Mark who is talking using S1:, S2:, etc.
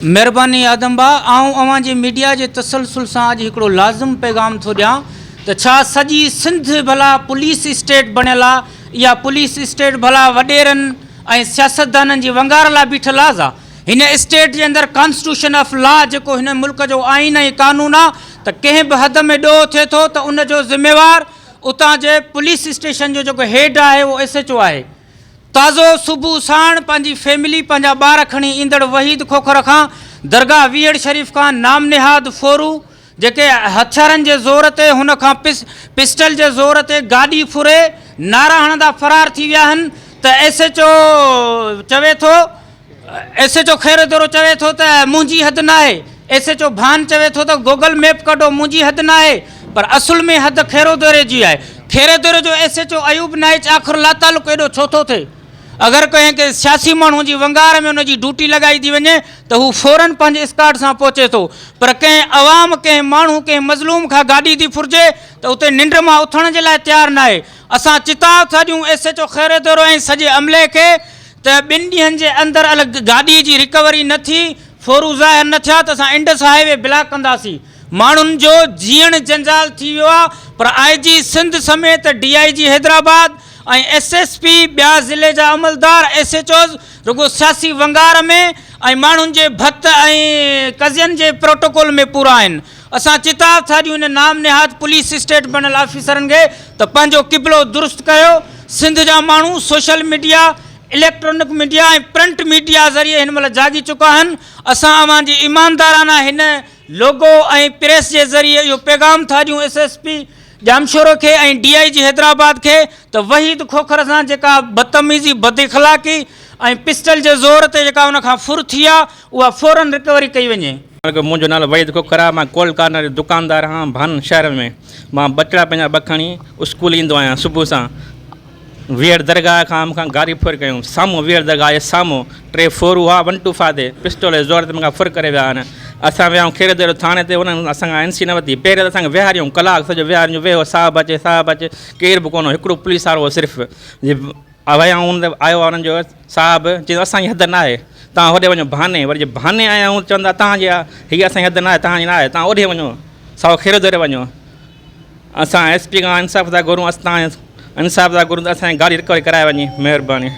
S1: مھرباني آدم ڀاء آئون اوھان جي ميڊيا جي تسلسل سان اڄ ھڪڙو لازم پيغام ٿو ڏيان ته ڇا سڄي سنڌ ڀلا پوليس اسٽيٽ بڻيل آ اھا پوليس اسٽيٽ ڀلا وڏيرن ۽ سياستدانن جي ونگار لاء بيٺل آ ھا ھن اسٽيٽ جي اندر ڪانسٽيوشن آف لا جيڪو ھن ملڪ جو آئين ۽ قانون آ ته ڪنھن به حد ۾ ڏوھ ٿئي ٿو ته ان جو ذميوار اتان جي پوليس اسٽيشن جو جيڪو ھيڊ آھي اھو ايس ايڇ او آھي. تازو صبح ساڻ پنهنجي فيملي پنهنجا ٻار کڻي ايندڙ وحيد کوکر کان درگاهه ويهڙ شريف کان نام نهاد ڦورو جيڪي هٿيارن جي زور تي هن کان پسٽل جي زور تي گاڏي ڦري نعرا هڻندا فرار ٿي ويا آهن ته ايس ايڇ او چوي ٿو ايس ايڇ او خيردورو چوي ٿو ته منهنجي حد ناهي، ايس ايڇ او ڀان چوي ٿو ته گوگل ميپ ڪڍو منهنجي حد ناهي پر اصل ۾ حد خيرودوري جي آهي، خيردوري جو S H O Ayub Naich آخر لاتعلق ايڏو ڇو ٿو ٿئي؟ اگر ڪنهن ڪنهن سياسي ماڻهو جي ونگار ۾ ان جي ڊوٽي لڳائي ٿي وڃي ته هو فورن پنهنجي اسڪارٽ سان پهچي ٿو پر ڪنهن عوام ڪنهن ماڻهو ڪنهن مظلوم کان گاڏي ٿي ڦرجي ته اتي ننڊ مان اٿڻ جي لاء تيار ناهي اسان چتاء ٿا ڏيون ايس ايڇ او خيردورو ۽ سڄي عملي کي ته ٻن ڏينهن جي اندر الڳ گاڏي جي رڪوري نه ٿي، ڦورو ظاهر نه ٿيا ته اسان انڊس هاء وي بلاڪ ڪنداسين، ماڻهن جو جيئڻ جنجال ٿي ويو آهي پر آء جي سنڌ سميت D I G Hyderabad ۽ S S P ٻيا ضلعي جا عملدار ايس ايڇ اوز رڳو سياسي ونگار ۾ ۽ ماڻهن جي ڀت ۽ قضين جي پروٽوڪول ۾ پورا آهن. اسان چتاء ٿا ڏيون ان نام نهاد پوليس اسٽيٽ بڻيل آفيسرن کي ته پنهنجو قبلو درست ڪيو، سنڌ جا ماڻهو social media, electronic media ۽ print media ذريعي هن مهل جاڳي چڪا آهن، اسان اوهان جي ايماندارانه هن لوگو ۽ پريس جي ذريعي اهو پيغام ٿا ڏيون ايس ايس پي ڄامشورو کي ۽ ڊي I جي حيدرآباد کي ته وحيد کوکر سان جيڪا بدتميزي، بداخلاقي ۽ پسٽل جي زور تي جيڪا ان کان ڦر ٿي آهي اها فورن رڪوري ڪئي وڃي.
S2: منهنجو نالو وحيد کوکر آهي مان ڪولڊ ڪارنر جو دڪاندار آهيان ڀان شهر ۾ مان ٻچڙا پنهنجا ٻه کڻي اسڪول ايندو آهيان صبح سان ويهڙ درگاهه کان مون کان گاڏي ڦر ڪيون سامهون ويهڙ درگاهه جي سامهون ٽي ڦورو هئا ون ٽو فائيو تي پسٽول جي زور تي مون کان ڦر ڪري ويا آهن اسان ويا آهيون کير ديرو ٿاڻي تي انهن اسان کان اين سي نه ورتي پهريان ته اسان کي ويهاريون ڪلاڪ سڄو ويهاريون ويهو صاحب اچي صاحب اچي ڪير به ڪونه هو هڪڙو پوليس وارو هو صرف جي ويا آهيون ته آيو آهي انهن جو صاحب چيو اسان جي حد نه آهي توهان هوڏي وڃو بهاني وري جي بهاني آيا آهيون چون ٿا توهان جي آهي هي اسان جي حد نه آهي توهان جي نه آهي توهان هوڏي وڃو سائو خيرو ديري وڃو اسان ايس پي کان انصاف ٿا گهرون اسان انصاف ٿا گهرون ته اسان جي گاڏي رڪوري ڪرائي وڃي مهرباني.